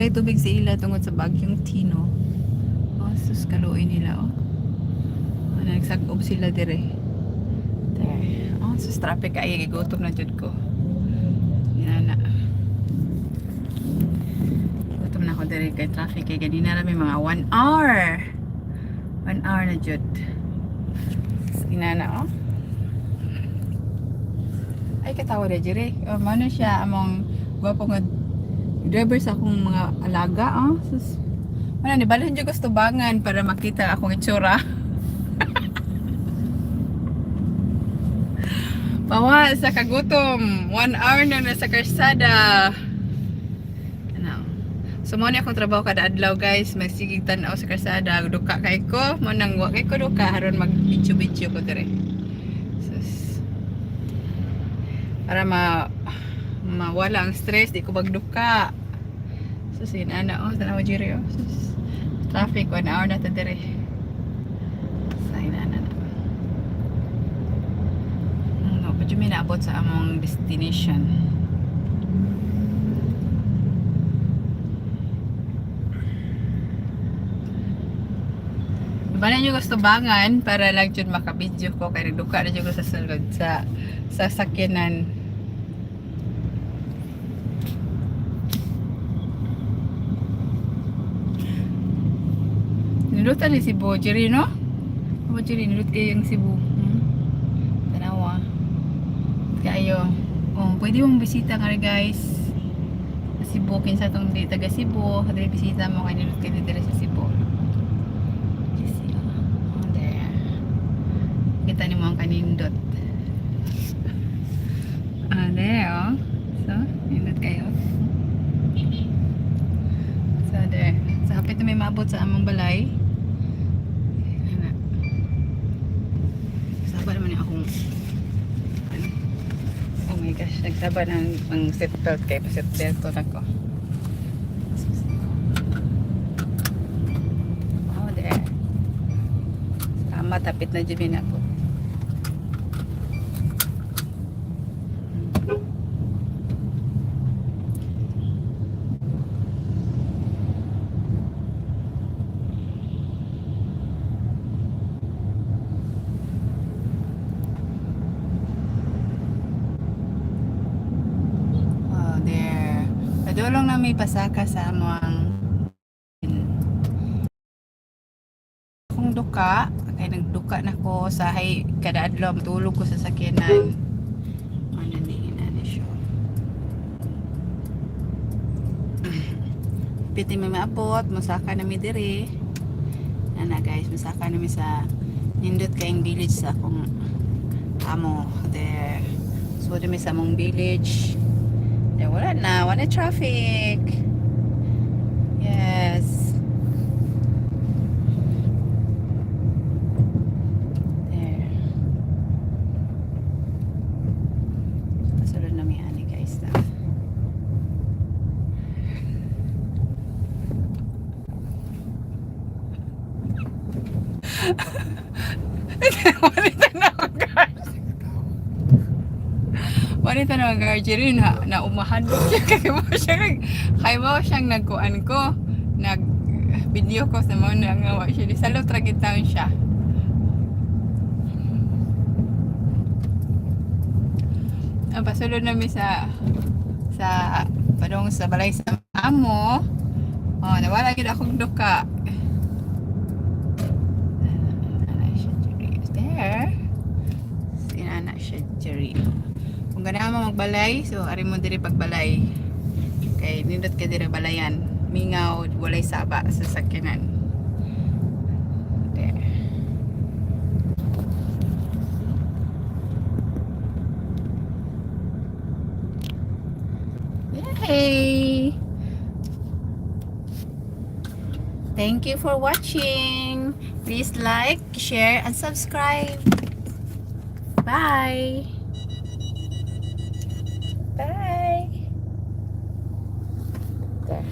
May tubig sa ila tungod sa bagyong Tino. Oh, sus, kaluoy nila oh. Oh, nagsag-ob sila dire. There. Oh, sus, traffic ay gigutom na jud ko. Yan na. Gutom na ako dire kay traffic kay ganina ra may mga 1 hour. 1 hour na jud. Inana oh. Ay, katawa na dire. Oh, mano siya among gwapo nga driver sa akong mga alaga oh. Sus. Wala ni balhin jud ko sa tubangan para makita akong itsura. Pawa sa kagutom. 1 hour na nasa karsada. Ano? So mo ni akong trabaho kada adlaw, guys, magsigig tan-aw sa karsada, duka kay ko, mo nang wa kay ko duka haron mag video-video ko dire. Sus. Para mawala ang stress, di ko magduka. So sin ana oh, tanaw diri oh. Sus. Traffic, 1 hour na ta dire. Sa inana na. Ano, pa mi naabot sa among destination. Bala nyo gusto bangan para lang jud makabidyo ko kay nagduka na jud ko sa sulod sa sasakyanan. Nilutan ni Cebu, Jerry, no? Abo, Jerry, nilut kayo yung Cebu. Tanawa. Kayo. Oh, pwede mong bisita nga rin, guys. Sa Cebu, kinsa tong di taga Cebu, dili bisita mo kay nilut kayo diri sa Cebu. Just, oh, there. Kita nimo ang kanindot. Ah, there, oh. So, nindot kayo. So, there. So, hapit na may maabot sa among balay. Ana. Saba naman yung akong ano. Oh my gosh, nagsaba na ang seatbelt kay pa-seatbelt ko na ko. Oh, there. Salamat, hapit na dyan ako. Oh, there. Padulong na may pasaka sa among akong duka kay nagduka na ko sa hay kada adlaw tulog ko sa sakyanan. Ano ni inani siya. Piti may maabot, musaka na mi diri. Ana guys, musaka na mi sa nindot kayong village sa akong amo there. So mi sa among village. Eh, wala na, wala traffic. Yes. There. Pasulod na mi ani guys na. Wanita na ako, guys. Wanita na ako, guys. Jerry, na umahan siya. Kay mo siyang nagkuan ko. Nag video ko sa mga nangawa siya. Di sa loob town siya. Ang pasulod namin sa padong sa balay sa amo. Oh, nawala gid akong duka. Ana siya, Jerry. There. Sinana siya, Jerry. Kung ganahan mo magbalay, so ari mo diri pagbalay. Kay nindot ka diri balayan. Mingaw, walay saba sa sakyanan. There. Yay! Thank you for watching. Please like, share, and subscribe. Bye. Bye. There.